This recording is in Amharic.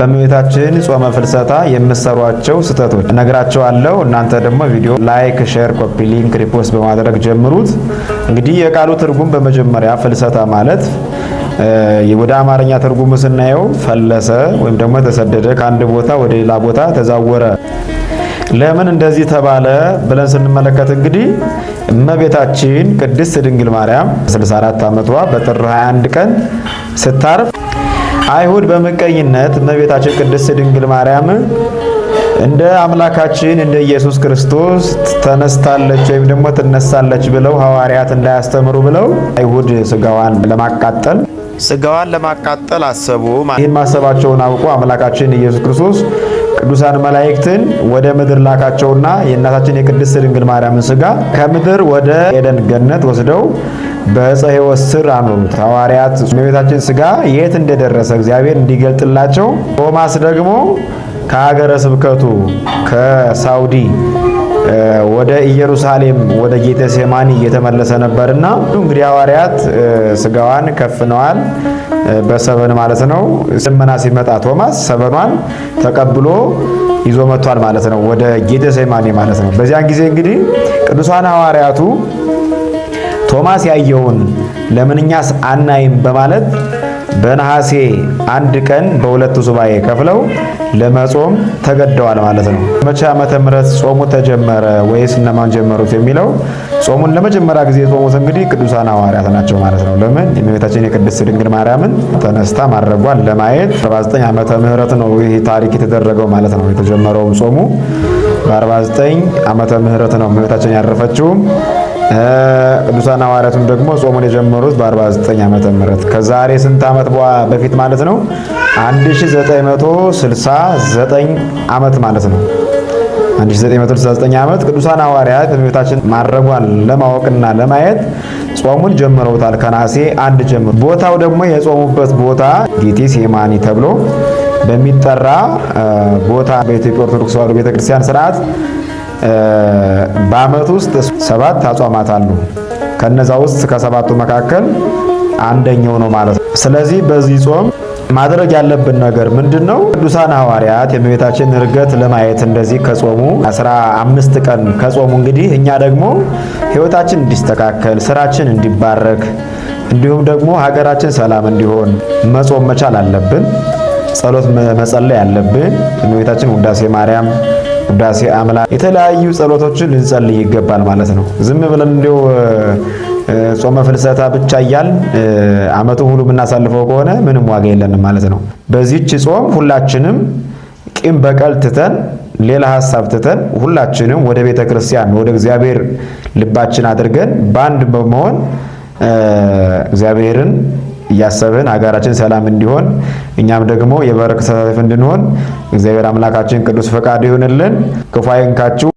በእመቤታችን ጾመ ፍልሰታ የምትሰሯቸው ስህተቶች እነግራችኋለሁ። እናንተ ደግሞ ቪዲዮ like፣ share፣ copy link፣ repost በማድረግ ጀምሩት። እንግዲህ የቃሉ ትርጉም በመጀመሪያ ፍልሰታ ማለት ወደ አማርኛ ትርጉሙ ስናየው ፈለሰ ወይም ደግሞ ተሰደደ፣ ከአንድ ቦታ ወደ ሌላ ቦታ ተዛወረ። ለምን እንደዚህ ተባለ ብለን ስንመለከት እንግዲህ እመቤታችን ቅድስት ድንግል ማርያም 64 ዓመቷ በጥር 21 ቀን ስታርፍ አይሁድ በምቀኝነት እመቤታችን ቅድስት ድንግል ማርያም እንደ አምላካችን እንደ ኢየሱስ ክርስቶስ ተነስታለች ወይም ደግሞ ትነሳለች ብለው ሐዋርያት እንዳያስተምሩ ብለው አይሁድ ስጋዋን ለማቃጠል አሰቡ። ይህን ማሰባቸውን አውቆ አምላካችን ኢየሱስ ክርስቶስ ቅዱሳን መላእክትን ወደ ምድር ላካቸውና የእናታችን የቅድስት ድንግል ማርያምን ስጋ ከምድር ወደ ኤደን ገነት ወስደው በዕፀ ሕይወት ስር አኖሩት። ሐዋርያት የእመቤታችን ስጋ የት እንደደረሰ እግዚአብሔር እንዲገልጥላቸው ቶማስ ደግሞ ከሀገረ ስብከቱ ከሳውዲ ወደ ኢየሩሳሌም ወደ ጌቴሴማኒ እየተመለሰ ነበርና እንግዲህ ሐዋርያት ስጋዋን ከፍነዋል በሰበን ማለት ነው። ደመና ሲመጣ ቶማስ ሰበኗን ተቀብሎ ይዞ መጥቷል ማለት ነው፣ ወደ ጌቴሴማኒ ማለት ነው። በዚያን ጊዜ እንግዲህ ቅዱሳን ሐዋርያቱ ቶማስ ያየውን ለምን እኛስ አናይም በማለት በነሐሴ 1 ቀን በሁለቱ ሱባኤ ከፍለው ለመጾም ተገደዋል ማለት ነው። መቼ ዓመተ ምህረት ጾሙ ተጀመረ ወይስ እነማን ጀመሩት የሚለው፣ ጾሙን ለመጀመሪያ ጊዜ የጾሙት እንግዲህ ቅዱሳን ሐዋርያት ናቸው ማለት ነው። ለምን? የእመቤታችን የቅድስት ድንግል ማርያምን ተነስታ ማረጓን ለማየት 49 ዓመተ ምህረት ነው ይህ ታሪክ የተደረገው ማለት ነው። የተጀመረውም ጾሙ በ49 ዓመተ ምህረት ነው እመቤታችን ያረፈችው። ቅዱሳን ሐዋርያቱም ደግሞ ጾሙን የጀመሩት በ49 ዓመተ ምህረት፣ ከዛሬ ስንት ዓመት በፊት ማለት ነው? 1969 ዓመት ማለት ነው። 1969 ዓመት ቅዱሳን ሐዋርያት እመቤታችን ማረጓን ለማወቅና ለማየት ጾሙን ጀምረውታል። ከነሐሴ 1 ጀምሮ። ቦታው ደግሞ የጾሙበት ቦታ ጌቴሴማኒ ተብሎ በሚጠራ ቦታ፣ በኢትዮጵያ ኦርቶዶክስ ተዋሕዶ ቤተክርስቲያን ስርዓት በዓመት ውስጥ ሰባት አጽዋማት አሉ። ከነዛ ውስጥ ከሰባቱ መካከል አንደኛው ነው ማለት ነው። ስለዚህ በዚህ ጾም ማድረግ ያለብን ነገር ምንድን ነው? ቅዱሳን ሐዋርያት የእመቤታችን ዕርገት ለማየት እንደዚህ ከጾሙ፣ 15 ቀን ከጾሙ፣ እንግዲህ እኛ ደግሞ ሕይወታችን እንዲስተካከል፣ ስራችን እንዲባረክ፣ እንዲሁም ደግሞ ሀገራችን ሰላም እንዲሆን መጾም መቻል አለብን። ጸሎት መጸለይ አለብን። እመቤታችን ውዳሴ ማርያም፣ ውዳሴ አምላክ፣ የተለያዩ ጸሎቶችን ልንጸልይ ይገባል ማለት ነው። ዝም ብለን እንዲሁ ጾመ ፍልሰታ ብቻ እያልን ዓመቱ ሁሉ የምናሳልፈው ከሆነ ምንም ዋጋ የለንም ማለት ነው። በዚህች ጾም ሁላችንም ቂም በቀል ትተን፣ ሌላ ሀሳብ ትተን፣ ሁላችንም ወደ ቤተ ክርስቲያን ወደ እግዚአብሔር ልባችን አድርገን በአንድ በመሆን እግዚአብሔርን እያሰብን ሀገራችን ሰላም እንዲሆን፣ እኛም ደግሞ የበረከት ተሳታፊ እንድንሆን እግዚአብሔር አምላካችን ቅዱስ ፈቃዱ ይሁንልን። ክፉ አይንካችሁ።